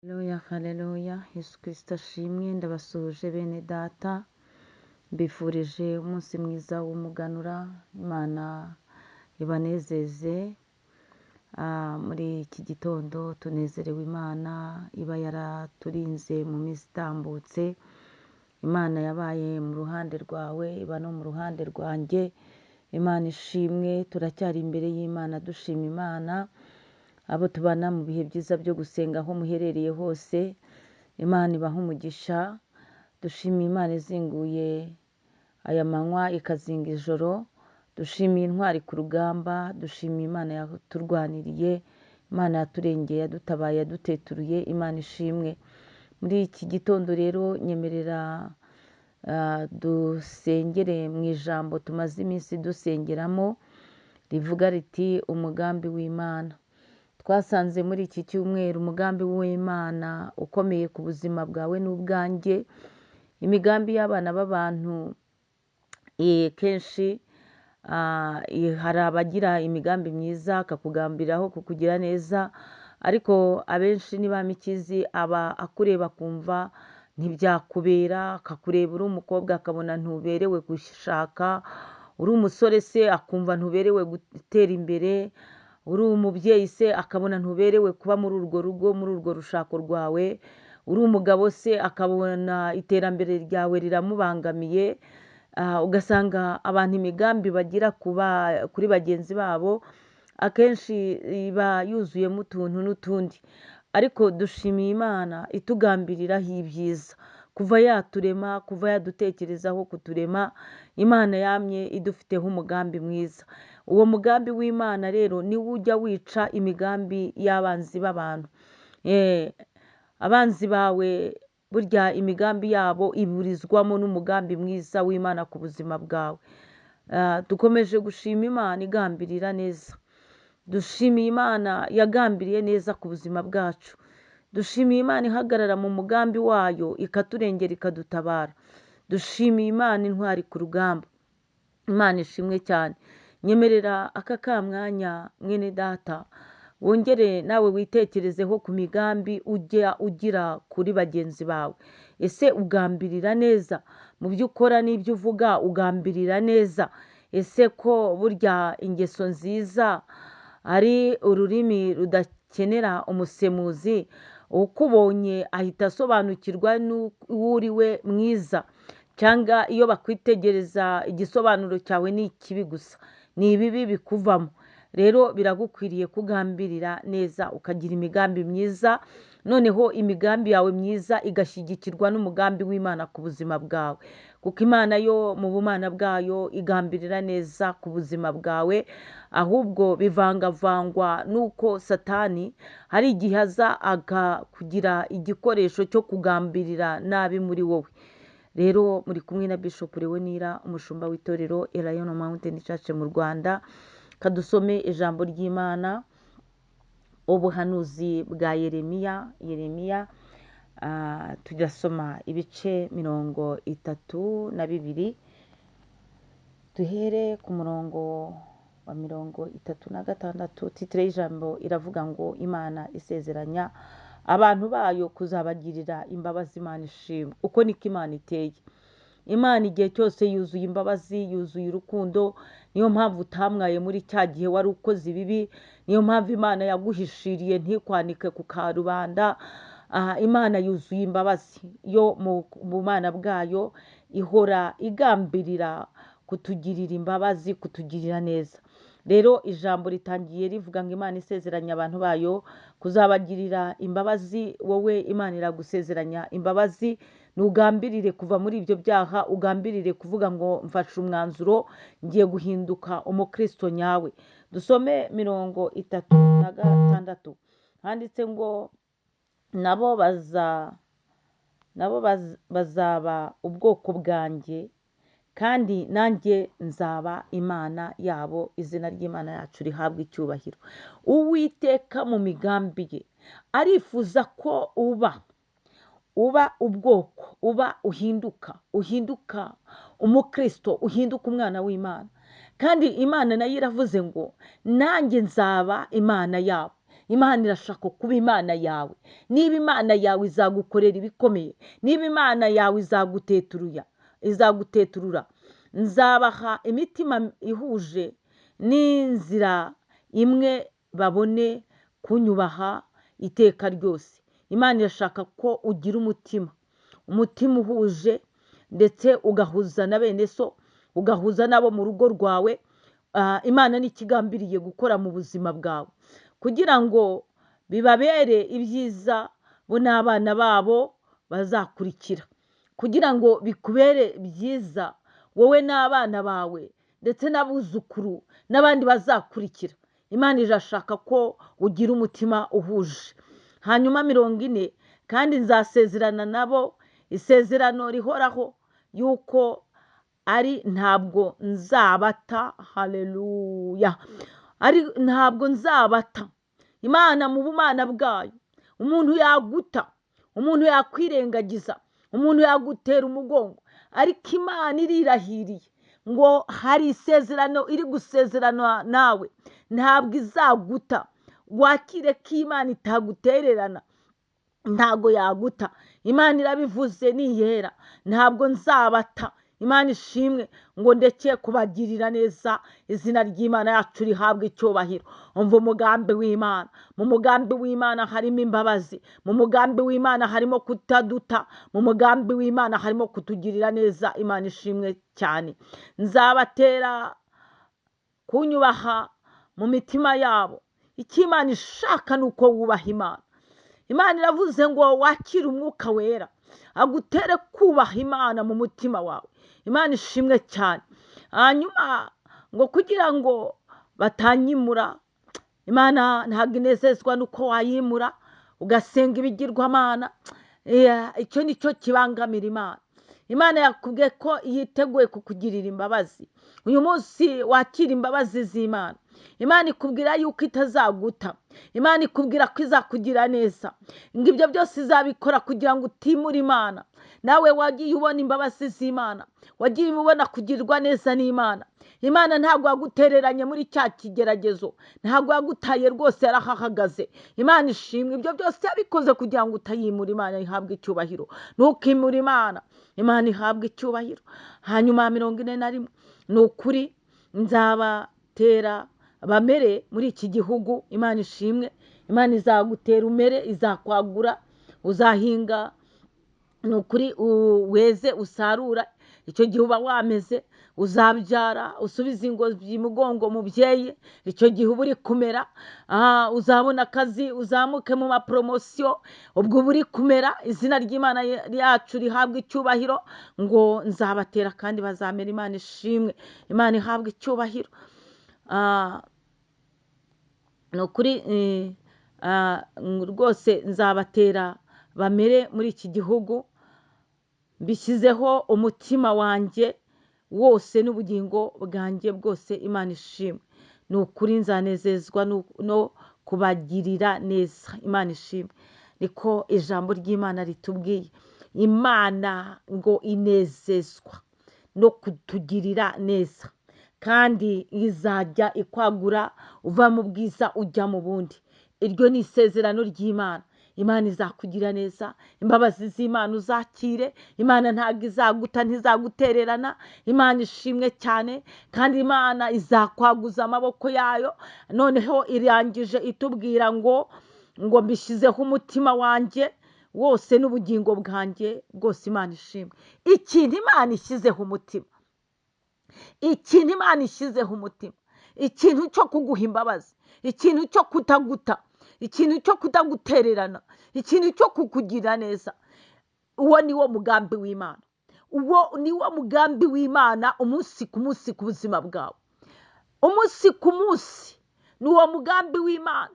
Haleluya, haleluya, Yesu Kristo ashimwe. Ndabasuhuje bene data, mbifurije umunsi mwiza w'umuganura. Imana ibanezeze. Muri iki gitondo tunezerewe Imana iba yaraturinze mu minsi itambutse. Imana yabaye mu ruhande rwawe, iba no mu ruhande rwanjye. Imana ishimwe, turacyari imbere y'Imana dushima Imana. Abo tubana mu bihe byiza byo gusenga aho muherereye hose, Imana ibaha umugisha. Dushimiye Imana izinguye aya manywa ikazinga ijoro. Dushimiye intwari ku rugamba, dushimiye Imana yaturwaniriye, Imana yaturengeye, yadutabaye, yaduteturuye. Imana ishimwe. Muri iki gitondo rero nyemerera dusengere mu ijambo tumaze iminsi dusengeramo rivuga riti umugambi w'Imana. Twasanze muri iki cyumweru umugambi w'Imana ukomeye ku buzima bwawe n'ubwanjye. Imigambi y'abana b'abantu kenshi hari abagira imigambi myiza akakugambiraho kukugira neza, ariko abenshi niba mikizi aba akureba akumva ntibyakubera, akakureba uri umukobwa akabona ntuberewe gushaka, uri umusore se akumva ntuberewe gutera imbere, uri umubyeyi se akabona ntuberewe kuba muri urwo rugo, muri urwo rushako rwawe, uri umugabo se akabona iterambere ryawe riramubangamiye. Ugasanga abantu imigambi bagira kuri bagenzi babo akenshi iba yuzuyemo utuntu n'utundi, ariko dushimiye Imana itugambiriraho ibyiza. Kuva yaturema, kuva yadutekerezaho kuturema, Imana yamye idufiteho umugambi mwiza. Uwo mugambi w'Imana rero niwo ujya wica imigambi y'abanzi b'abantu. Abanzi bawe burya imigambi yabo iburizwamo n'umugambi mwiza w'Imana ku buzima bwawe. Dukomeje gushima Imana igambirira neza. Dushimiye Imana yagambiriye neza ku buzima bwacu. Dushimiye Imana ihagarara mu mugambi wayo ikaturengera ikadutabara. Dushimiye Imana intwari ku rugamba. Imana ishimwe cyane. Nyemerera aka kamwanya mwene data, wongere nawe witekerezeho ku migambi ujya ugira kuri bagenzi bawe. Ese ugambirira neza mu byo ukora n'ibyo uvuga? Ugambirira neza? Ese ko burya ingeso nziza ari ururimi rudakenera umusemuzi, ukubonye ahita asobanukirwa n'uwo uri we mwiza, cyangwa iyo bakwitegereza igisobanuro cyawe ni ikibi gusa, ni ibibi bikuvamo. Rero biragukwiriye kugambirira neza, ukagira imigambi myiza, noneho imigambi yawe myiza igashyigikirwa n'umugambi w'Imana ku buzima bwawe, kuko Imana yo mu bumana bwayo igambirira neza ku buzima bwawe. Ahubwo bivangavangwa n'uko Satani hari igihe aza akakugira igikoresho cyo kugambirira nabi muri wowe. Rero muri kumwe na Bishop Leonira, umushumba w'itorero Elayono Mountain Church mu Rwanda. Kadusome ijambo ry'Imana, ubuhanuzi bwa Yeremiya. Yeremiya tugasoma ibice 32, duhere ku murongo wa 36. Titire y'ijambo iravuga ngo Imana isezeranya abantu bayo kuzabagirira imbabazi. Imana ishimwe. Uko niko Imana iteye. Imana igihe cyose yuzuye imbabazi, yuzuye urukundo. Niyo mpamvu utamwaye muri cya gihe wari ukoze ibibi. Niyo mpamvu Imana yaguhishiriye ntikwanike ku karubanda. Imana yuzuye imbabazi, yo mu bumana bwayo ihora igambirira kutugirira imbabazi, kutugirira neza. Rero ijambo ritangiye rivuga ngo Imana isezeranya abantu bayo kuzabagirira imbabazi. Wowe Imana iragusezeranya imbabazi, ntugambirire kuva muri ibyo byaha, ugambirire kuvuga ngo mfashe umwanzuro ngiye guhinduka umukristo nyawe. Dusome 36, handitse ngo nabo bazaba ubwoko bwanjye, kandi nanjye nzaba Imana yabo. Izina ry'Imana yacu rihabwa icyubahiro. Uwiteka mu migambi ye arifuza ko uba ubwoko, uba uhinduka, uhinduka umukristo, uhinduka umwana w'Imana. Kandi Imana nayo iravuze ngo nanjye nzaba Imana yabo. Imana irashaka kuba Imana yawe. Niba Imana yawe izagukorera ibikomeye, niba Imana yawe izaguteturura. Nzabaha imitima ihuje n'inzira imwe, babone kunyubaha iteka ryose. Imana irashaka ko ugira umutima uhuje, ndetse ugahuza na bene so, ugahuza n'abo mu rugo rwawe. Imana ni ikigambiriye gukora mu buzima bwawe kugira ngo bibabere ibyiza bo n'abana babo bazakurikira, kugira ngo bikubere byiza wowe n'abana bawe ndetse n'abuzukuru n'abandi bazakurikira. Imana irashaka ko ugira umutima uhuje. Hanyuma 40, kandi nzasezerana nabo isezerano rihoraho yuko ari ntabwo nzabata. Haleluya, ari ntabwo nzabata. Imana mu bumana bwayo, umuntu yaguta, umuntu yakwirengagiza, umuntu yagutera umugongo, ariko Imana irirahiriye ngo hari isezerano iri gusezerana nawe, ntabwo izaguta. Wakire ko Imana itagutererana, ntabwo yaguta. Imana irabivuze niyera, ntabwo nzabata. Imana ishimwe ngo ndeke kubagirira neza. Izina ry'Imana yacu rihabwe icyubahiro. Umva umugambi w'Imana. Mu mugambi w'Imana harimo imbabazi, mu mugambi w'Imana harimo kutaduta, mu mugambi w'Imana harimo kutugirira neza. Imana ishimwe cyane. Nzabatera kunyubaha mu mitima yabo. Icyo Imana ishaka ni uko wubaha Imana. Imana iravuze ngo wakire umwuka wera agutere kubaha Imana mu mutima wawe. Imana ishimwe cyane. Hanyuma ngo kugira ngo batanyimura, Imana ntabwo inezezwa nuko wayimura ugasenga ibigirwamana. Icyo ni cyo kibangamira Imana. Imana yakubwiye ko yiteguye kukugirira imbabazi. Uyu munsi wakira imbabazi z'Imana. Imana ikubwira yuko itazaguta. Imana ikubwira ko izakugira neza. Ngo ibyo byose izabikora kugira ngo utimure Imana. Nawe wagiye ubona imbabazi z'Imana, wagiye ubona kugirwa neza n'Imana. Imana ntabwo yagutereranye muri cya kigeragezo, ntabwo yagutaye rwose, yarahahagaze. Imana ishimwe. Ibyo byose yabikoze kugira ngo utayimura. Imana ihabwe icyubahiro. Ntukimure Imana, Imana ihabwe icyubahiro. Hanyuma 41, ni ukuri nzabatera bamere muri iki gihugu. Imana ishimwe. Imana izagutera umere, izakwagura, uzahinga, ni ukuri weze usarura. Icyo gihe uba wameze, uzabyara usubiza ingobyi mugongo mubyeyi. Icyo gihe uba uri kumera, uzabona akazi, uzamuke mu maporomosiyo, ubwo uba uri kumera. Izina ry'Imana yacu rihabwa icyubahiro. Ngo nzabatera kandi bazamera. Imana ishimwe, Imana ihabwa icyubahiro. Ni ukuri rwose nzabatera bamere muri iki gihugu, mbishyizeho umutima wanjye wose n'ubugingo bwanjye bwose. Imana ishimwe. Ni ukuri nzanezezwa no kubagirira neza. Imana ishimwe. Niko ijambo ry'Imana ritubwiye. Imana ngo inezezwa no kutugirira neza, kandi izajya ikwagura uva mu bwiza ujya mu bundi. Iryo ni isezerano ry'Imana. Imana izakugira neza, imbabazi z'Imana uzakire. Imana ntabwo izaguta, ntizagutererana. Imana ishimwe cyane. Kandi Imana izakwaguza amaboko yayo. Noneho irangije itubwira ngo mbishyizeho umutima wanjye wose n'ubugingo bwanjye bwose. Imana ishimwe. Ikintu Imana ishyizeho umutima, ikintu Imana ishyizeho umutima, ikintu cyo kuguha imbabazi, ikintu cyo kutaguta, ikintu cyo kutagutererana, ikintu cyo kukugira neza, uwo ni wo mugambi w'Imana. Uwo ni wo mugambi w'Imana umunsi ku munsi ku buzima bwawe. Umunsi ku munsi ni uwo mugambi w'Imana.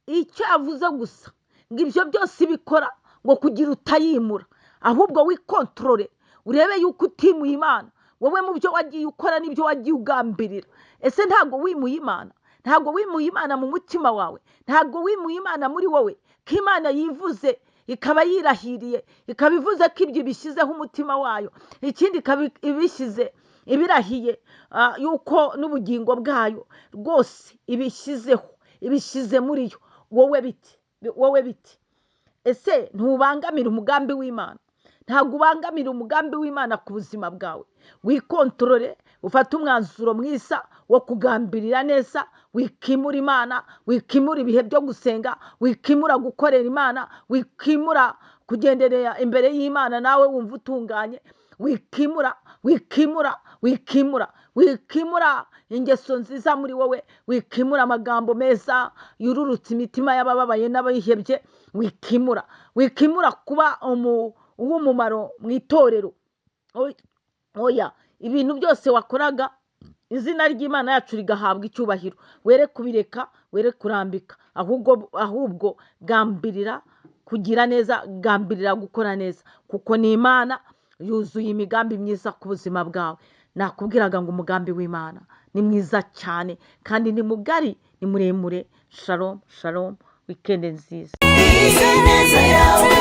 Icyo yavuze gusa ngo ibyo byose bikora ngo kugira utayimura, ahubwo wikontorore urebe yuko utimuye Imana. Wowe mu byo wagiye ukora n'ibyo wagiye ugambirira, ese ntabwo wimuye Imana? Ntabwo wimuye Imana mu mutima wawe? Ntabwo wimuye Imana muri wowe? Ko Imana yivuze ikaba yirahiriye, ikaba ivuze ko ibyo ibishyizeho umutima wayo, ikindi ikaba ibishyize ibirahiye yuko n'ubugingo bwayo rwose ibishyizeho, ibishyize muri yo. Wowe biti, wowe biti? Ese ntubangamira umugambi w'Imana? Ntabwo ubangamira umugambi w'Imana ku buzima bwawe. Wikontorore, ufate umwanzuro mwiza wo kugambirira neza. Wikimura Imana, wikimura ibihe byo gusenga, wikimura gukorera Imana, wikimura kugenderera imbere y'Imana nawe wumva utunganye. Wikimura, wikimura, wikimura, wikimura ingeso nziza muri wowe, wikimura amagambo meza yururutse imitima y'abababaye n'abayihebye, wikimura, wikimura kuba uw'umumaro mu itorero. Oya, ibintu byose wakoraga izina ry'Imana yacu rigahabwa icyubahiro, were kubireka, were kurambika, ahubwo gambirira kugira neza, gambirira gukora neza, kuko ni Imana yuzuye imigambi myiza ku buzima bwawe. Nakubwiraga ngo umugambi w'Imana ni mwiza cyane, kandi ni mugari, ni muremure. Shalom, shalom, weekend nziza. Neza yawe.